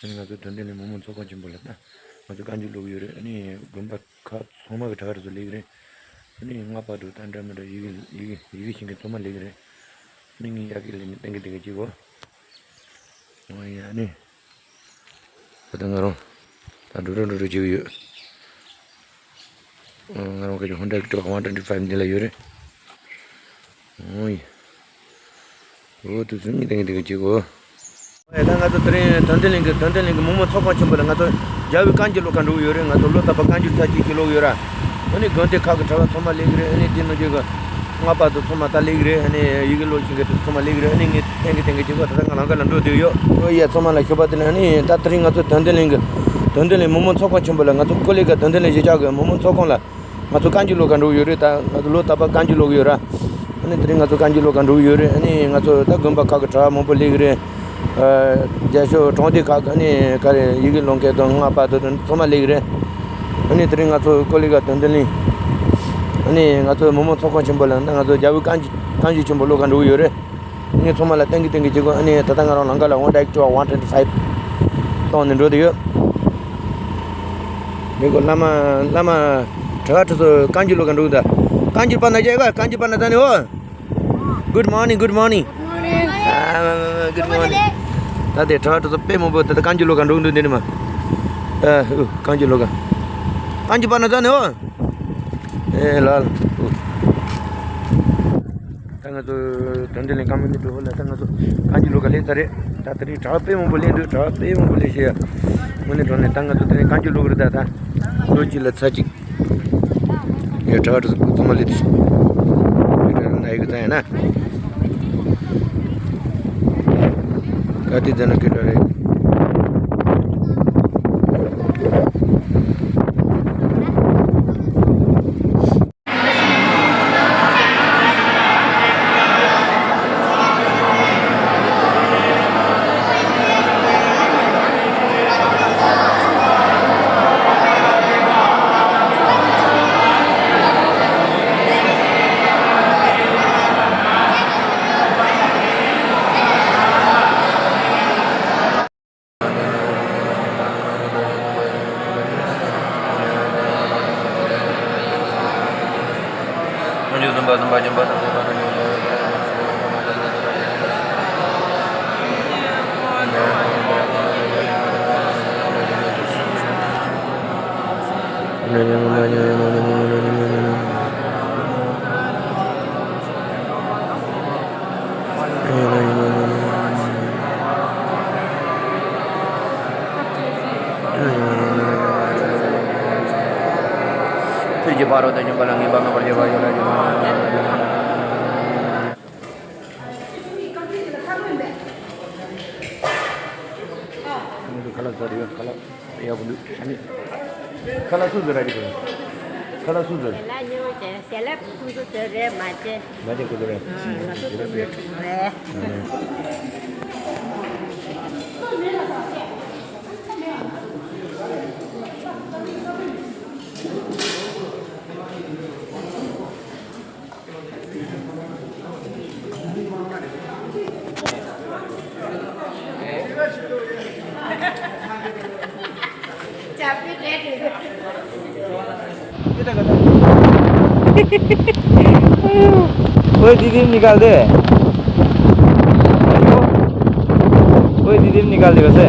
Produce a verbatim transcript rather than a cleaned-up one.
ཨ་ནི་ང་ཚོ་དོན་ལྡན་གླིང་མི་མང་ཚོགས་ཁང་ཆེན་པོ་ལ་ད་ང་ཚོ་བཀའ་འགྱུར་ཀློག་གི་ཡོད་རེད། ཨ་ནི་དགོན་པ་ཁག་ཚང་མ་གི་གྲྭ་བ་དེ་ཚོ་སླེབས་ཀྱི་རེད། ཨ་ནི་སྔ་བར་དུ་ད་འདྲ་མི་འདྲ་ཡི་གེ་ཡི་གེ་ཡི་གེ་ཤེས་མཁན་ཚང་མ་སླེབས་ཀྱི་རེད། ཨ་ནི་ངས་ཡར་གི་ལས་ནས་གཏན་འཁེལ་གཏན་འཁེལ་བྱེད་དགོས། ཨོ་ཡ། ཨ་ནི་ད་ལྟ་ང་རང་ད་འགྲོ་འགྲོ་འགྲོ་འགྲོ་བྱེད་ཀྱི་ཡོད། ང་རང་གི་ཧོན་ཌ་ཀི་ཊོག་ཝན་ཊུ་ཝེན་ཊི་ཕའིབ་འདི་ལ་ཡོད་རེད། ཨོ་ཡ། འོ་དུས་ཚོད་ངས་འདི་གི་འདི་གི་བྱེད་དགོས། ཨོ་ཡ། ད་ང་ཚོ་དེ་རིང་དོན་ལྡན་གླིང་གི་དོན་ལྡན་གླིང་གི་མི་མང་ཚོགས་ཁང་ཆེན་པོ་ལ་ང་ཚོ་རྒྱལ་བའི་བཀའ་འགྱུར་ཀློག་ག་འགྲོ་གི་ཡོད་རེད། ང་ཚོ་ལོ་རྟག་པར་བཀའ་འགྱུར་ཚར་གཅིག་གཅིག་ཀློག་གི་ཡོད་ར། ཨ་ནི་དགོན་སྡེ་ཁག་གི་གྲྭ་བ་ཚང་མ་སླེབས་ཀྱི་རེད། ཨ་ནི་དེ་ནང་བཞིན་གི་སྔ་བར་དུ་ཚང་མ་ད་སླེབས་ཀྱི་རེད། ཨ་ནི་ཡི་གེ་ཀློག་བཞིན་གི་དེ་ཚང་མ་སླེབས་ཀྱི་རེད། ཨ་ནི་ངས་གཏན་གི་གཏན་གི་བྱེད་དགོས། ད་ལྟ་ང་ལམ་ཁ་ལ་འགྲོ་བསྡད་ཡོད། ཨོ་ཡ། ཚང་མ་ལ་ཞོགས་པ་བདེ་ལེགས། ཨ་ནི་ད་དེ་རིང་ང་ཚོ་དོན་ལྡན་གླིང་གི་དོན་ལྡན་གླིང་མི་མང་ཚོགས་ཁང་ཆེན་པོ་ལ་ང་ཚོ་ཀོ་ལི་གྷལ་དོན་ལྡན་གླིང་གཞིས་ཆགས་ཀྱི་མི་མང་ཚོགས་ཁང་ལ་ང་ཚོ་བཀའ་འགྱུར་ཀློག་ག་འགྲོ་གི་ཡོད་རེད། ད་ང་ཚོ་ལོ་རྟག་པར་བཀའ་འགྱུར་ཀློག་གི་ཡོད་ར། ཨ་ནི་དེ་རིང་ང་ཚོ་བཀའ་འགྱུར་ཀློག་ག་འགྲོ་གི་ཡོད་རེད། ཨ་ནི་ང་ཚོ་ད་དགོན་པ་ཁག་གི་གྲྭ་བ་མང་པོ་སླེབས་ཀྱི་རེད། ཨ། རྒྱ་ཤོད་གྲོང་སྡེ་ཁག་གི་ཨ་ནི་ག་རེ་ཡི་གེ་ཀློག་མཁན་དང་སྔ་བར་དུ་དང་ཚང་མ་སླེབས་ཀྱི་རེད། ཨ་ནི་དེ་རིང་ང་ཚོ་ཀོ་ལི་གྷལ་དོན་ལྡན་གླིང་། ཨ་ནི་ང་ཚོ་མི་མང་ཚོགས་ཁང་ཆེན་པོ་ལ་ད་ང་ཚོ་རྒྱལ་བའི་བཀའ་འགྱུར་བཀའ་འགྱུར་ཆེན་པོ་ཀློག་ག་འགྲོ་གི་ཡོད་རེད། ངས་ཚང་མ་ལ་གཏན་གི་གཏན་གི་བྱེད་དགོས། ཨ་ནི་ད་ལྟ་ང་རང་ལམ་ཁ་ལ་ཝན་ཌ་ཀི་ཊོག་ཝན་ཊུ་ཝེན་ཊི་ཕའིབ་གཏོང་ནས་འགྲོ་བསྡད་ཡོད། མི་གོ་བླ་མ་བླ་མ་གྲྭ་བ་ཁྲི་ཚོ་བཀའ་འགྱུར་ཀློག་ག་འགྲོ་གི་འདུག་བཀའ་འགྱུར་པ་ན་ཅེ་ག་བཀའ་འགྱུར་པ་ན་ད་ནི་ཨོ། Good morning, good morning. Good morning. ཨ། Good morning. ད་དེ་གྲྭ་བ་ཁྲི་ཚོ་དཔེ་མང་པོ་ད་ལྟ་བཀའ་འགྱུར་ཀློག་ག་འགྲོ་གི་འདུག་འདི་ནི་མ། ཨ། ཨུ། བཀའ་འགྱུར་ཀློག་ག་བཀའ་འགྱུར་པ་ན་ད་ནི་ཨོ། ཨེ་ལ་ལ། ཨུ། ད་ང་ཚོ་དོན་ལྡན་གླིང་ཀ་མུ་ནི་ཊི་ཧོལ་ལ་ད་ང་ཚོ་བཀའ་འགྱུར་ཀློག་ག་སླེབས་ཚར་རེད། ད་དེ་རིང་གྲྭ་བ་དཔེ་མང་པོ་སླེབས་འདུག་གྲྭ་བ་དཔེ་མང་པོ་སླེབས་ཤག་དངོས་གནས་དྲང་གནས་ད་ང་ཚོ་དེ་རིང་བཀའ་འགྱུར་ཀློག་གི་རེད། ད་ད་ལོ་གཅིག་ལ་ཚར་གཅིག་ཡོད། གྲྭ་བ་ཚོ་ཚང་མ་སླེབས་འདུག་ཁྱོད་རང་ན་ཡི་གི་ད་ཡིན་ན་ག་དུས་ད་ན་ཁྱོད་རང་རེད། ཐུགས་ཀྱི་ཕ་རོལ་ཏུ་ཕྱིན་པ་ལ་ངེས་པར་གནས་པར་བྱེད་པ་ཡོད་ལ། ཁ་ལག་ཟ་རེ་ཡོད། ཁ་ལག་ཡག་པོ་འདུག་ཨ་ནི་ཁ་ལག་སུ་ཟེར་ར་གི་འདུག་ཁ་ལག་སུ་ཟེར། ལ་ཉོ་བྱས་ཟས་ལ་ཁོང་ཚོ་ཟེར་རེད་མ་བྱས། མ་བྱས་ཁོ་ཚོ་རེད། ང་ཚོ་ཁོང་ཚོ་རེད། ओए दीदी निकाल दे। ओए दीदी निकाल दे वैसे।